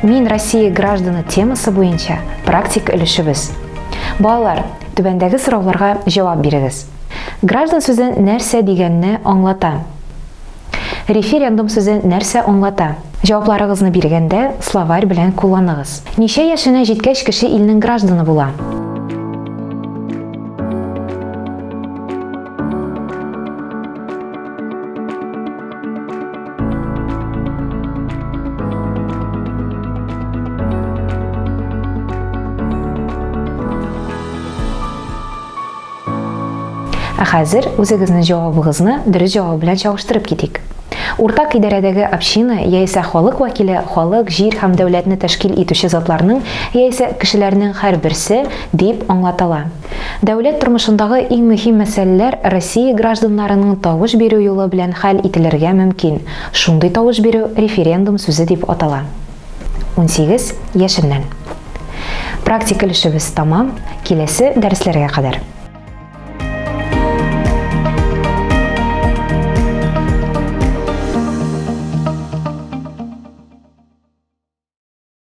Мин Россия гражданы темасы буенча практик өлешебез. Балалар, түбәндәге сорауларга җавап бирегез. Граждан сүзе нәрсә дигәнне аңлата? Референдум сүзе нәрсә аңлата? Җавапларыгызны биргәндә словарь белән кулланыгыз. Ничә яшенә җиткәч кеше илнең гражданы була? Ә хәзер үзегезнең җавабыгызны дөрес җавап белән чагыштырып китик. Уртак идарәдәге община яисә халык вәкиле халык, җир һәм дәүләтне тәшкил итүче затларның яисә кешеләрнең һәрберсе дип аңлатыла. Дәүләт тормышындагы иң мөһим мәсьәләләр Россия гражданнарының тавыш бирү юлы белән хәл ителергә мөмкин. Шундый тавыш бирү референдум сүзе дип атала. 18 яшеннән. Практик өлешебез тәмам, киләсе дәресләргә кадәр.